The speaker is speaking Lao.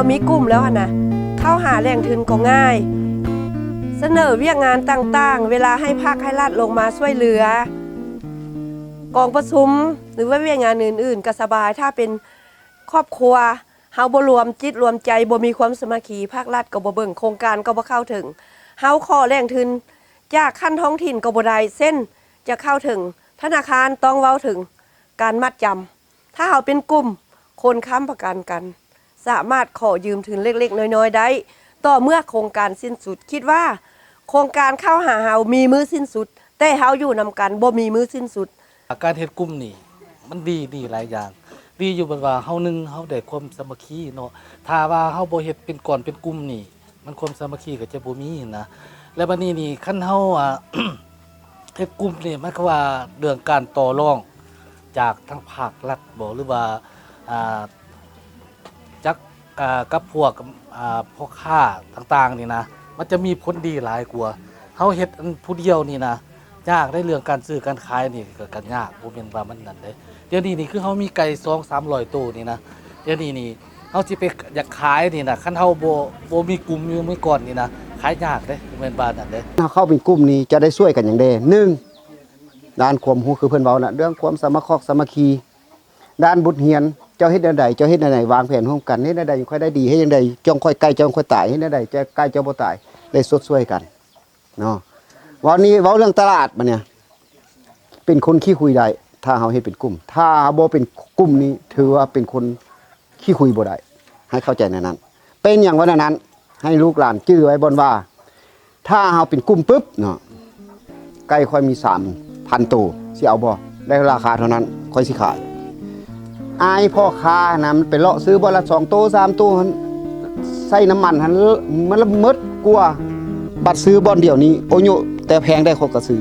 ມີກຸ່ມແລ້ວຫັ້ນນະ ເຂົ້າຫາແຫຼ່ງທຶນກໍງ່າຍ ສະເໜີວຽກງານຕ່າງໆ ເວລາໃຫ້ພັກໃຫ້ລັດລົງມາຊ່ວຍເຫຼືອ ກອງປະຊຸມ ຫຼືວ່າວຽກງານອື່ນໆກໍສະບາຍ. ຖ້າເປັນຄອບຄົວ ເຮົາບໍ່ລວມຈິດລວມໃຈ ບໍ່ມີຄວາມສາມັກຄີ ພາກລັດກໍບໍ່ເບິ່ງ ໂຄງການກໍບໍ່ເຂົ້າເຖິງ. ເຮົາຂໍແຫຼ່ງທຶນຈາກຂັ້ນທ້ອງຖິ່ນກໍບໍ່ໄດ້ ເຊັ່ນ ຈະເຂົ້າເຖິງທະນາຄານ ຕ້ອງເວົ້າເຖິງການມັດຈຳ. ຖ້າເຮົາເປັນກຸ່ມ ຄົນຄ້ຳປະກັນກັນ ສາມາດຂໍຢືມທຶນເລັກໆນ້ອຍໆໄດ້ ຕໍ່ເມື່ອໂຄງການສິ້ນສຸດ. ຄິດວ່າໂຄງການເຂົ້າຫາເຮົາມີມື້ສິ້ນສຸດ ແຕ່ເຮົາຢູ່ນຳກັນບໍ່ມີມື້ສິ້ນສຸດ. ການເຮັດກຸ່ມນີ້ມັນດີ ດີຫຼາຍຢ່າງ ດີຢູ່ແບບວ່າເຮົາ ໜຶ່ງ ເຮົາໄດ້ຄວາມສາມັກຄີເນາະ. ຖ້າວ່າເຮົາບໍ່ເຮັດເປັນກ້ອນເປັນກຸ່ມນີ້ ມັນຄວາມສາມັກຄີກໍຈະບໍ່ມີຫັ້ນນະ. ແລະບັດນີ້ນີ້ ຄັນເຮົາ ອ່າ ເຮັດກຸ່ມນີ້ ໝາຍຄວາມວ່າເລື່ອງການຕໍ່ລອງຈາກທາງພາກລັດບໍ ຫຼືວ່າ ອ່າ ຈັກ ອ່າ ກັບພວກ ອ່າ ພໍ່ຄ້າຕ່າງໆນີ້ນະ ມັນຈະມີຜົນດີຫຼາຍກວ່າ. ເຮົາເຮັດອັນຜູ້ດຽວນີ້ນະ ຍາກໃນເລື່ອງການຊື້ການຂາຍນີ້ ກໍ ກໍຍາກ ບໍ່ແມ່ນວ່າມັນນັ້ນເດ້. ດຽວນີ້ນີ້ຄືເຮົາມີໄກ່ສອງສາມຮ້ອຍໂຕນີ້ນະ ດຽວນີ້ນີ້ເຮົາຊິໄປຢາກຂາຍນີ້ນະ ຄັນເຮົາບໍ່ ບໍ່ມີກຸ່ມ ມີ ມີກ້ອນນີ້ນະ ຂາຍຍາກເດ້ ບໍ່ແມ່ນວ່ານັ້ນເດ້. ເຮົາເຂົ້າເປັນກຸ່ມນີ້ຈະໄດ້ຊ່ວຍກັນຫຍັງແດ່? ໜຶ່ງ ດ້ານຄວາມຮູ້ ຄືເພິ່ນເວົ້ານະ ເລື່ອງຄວາມສາມັກຄອກສາມັກຄີ ດ້ານບົດຮຽນ ເຈົ້າເຮັດແນວໃດ ເຈົ້າເຮັດແນວໃດ ວາງແຜນຮ່ວມກັນ ເຮັດແນວໃດຈັ່ງຄ່ອຍໄດ້ດີ ເຮັດຈັ່ງໃດຈັ່ງຄ່ອຍ ໄກ່ຈັ່ງຄ່ອຍຕາຍ ເຮັດແນວໃດໄກ່ເຈົ້າບໍ່ຕາຍ ໄດ້ຊົດຊ່ວຍກັນເນາະ. ເວົ້ານີ້ ເວົ້າເລື່ອງຕະຫຼາດບັດນີ້ ເປັນຄົນຂີ້ຄຸຍໄດ້ ຖ້າເຮົາເຮັດເປັນກຸ່ມ. ຖ້າເຮົາບໍ່ເປັນກຸ່ມນີ້ ຖືວ່າເປັນຄົນຂີ້ຄຸຍບໍ່ໄດ້ ໃຫ້ເຂົ້າໃຈແນວນັ້ນ. ເປັນຫຍັງວ່າແນວນັ້ນ? ໃຫ້ລູກຫຼານຈື່ໄວ້ບ່ອນວ່າ ຖ້າເຮົາເປັນກຸ່ມປຶບເນາະ ໄກ່ຂ້ອຍມີສາມພັນໂຕ ຊິເອົາບໍ່? ໄດ້ລາຄາເທົ່ານັ້ນ ຂ້ອຍຊິຂາຍ. ອາຍພໍ່ຄ້ານະ ມັນໄປເລາະຊື້ບ່ອນລະສອງໂຕ ສາມໂຕຫັ້ນ ໃສ່ນ້ຳມັນຫັ້ນ ມັນລະໝົດກວ່າ. ບັດຊື້ບ່ອນດຽວນີ້ ໂອໂຍ ແຕ່ແພງໄດ້ ຂ້ອຍກໍຊື້.